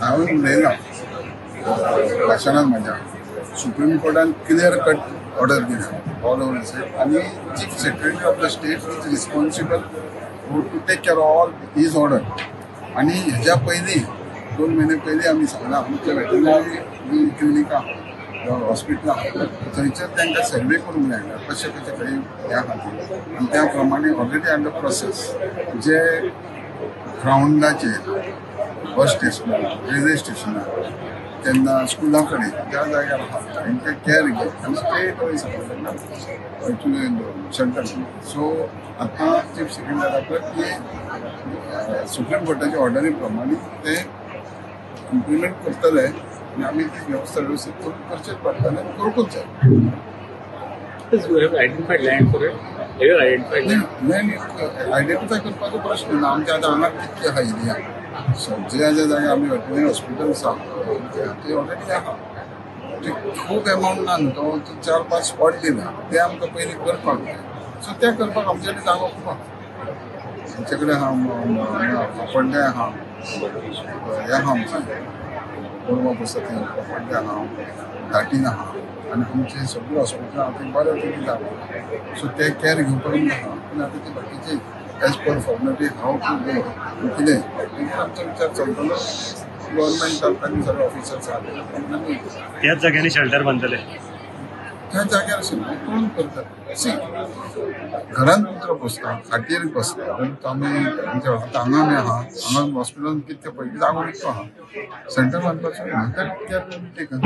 हांवें उलयलां भाशणान म्हाज्या supreme कोर्टान clear cut order दिल्या ऑल ओवर स्टेट आनी chief secretary of the state is responsible to take care all his order. आनी हेज्या पयलीं 2 म्हयने पयलीं आमी सांगलां आमच्या वेटरनरी क्लिनीक आहा, हॉस्पिटल आहा, थंयसर तांकां सर्वे करूंक जाय कशें कशें खंय ह्या खातीर आनी त्या प्रमाणे ऑलरेडी अंडर प्रोसेस जे ग्रावंडाचेर बस स्टेशनार रेल्वे स्टेशनार तेन्ना स्कुला कडेन ज्या जाग्यार आहा तांकां कॅर घे आनी स्टेट वायज शेल्टर. सो आतां चीफ सेक्रेटरी की सुप्रीम कोर्टाच्या ऑर्डरी प्रमाणे ते इम्प्लिमेंट करतले आनी आमी ती वेवस्था वेवस्थीत करून करचेच पडटलें आनी करूंकूच जाय. लँड आयडेंटिफाय करपाचो प्रश्न ना. आमच्या आतां हांगा कितके आहा एरिया ज्या ज्या जाग्यार आमी वेटरनरी हॉस्पिटल आसा ते ऑलरेडी आहा. खूब एमावंट ना न्हू, तो 4-5 स्पॉट दिला ते आमकां पयलीं करपाक जाय. सो ते करपाक आमचे कडेन जागो खूब आहा. आमचे कडेन आहा कोपड्डे आहा, हें आहा आमचें गोरवां पोसता थंय कोपड्डे आहा, धाटीन आहा आनी आमचे सगळे हॉस्पिटलां आहा थंय बऱ्या पैकी जागो आहा. सो ते कॅर घेवपाक आमकां आहा. पूण आतां ते बाकीचे as per formality how to go कितें तेजेर आमचो विचार चलतलो. गव्हर्मेंटाक आनी सगळे ऑफिसर्स आहा त्याच जाग्यांनी शेल्टर बांदतले त्या जाग्यार अशें न्हू कोण करता. सी घरान कुत्रो बसता, खाटीर बसता, आमी आमच्या आतां हांगा आमी आहा, हांगा हॉस्पिटलान कितके पयलीं जागो कितको आहा सेंटर बांदपाचो ना, that care will be taken.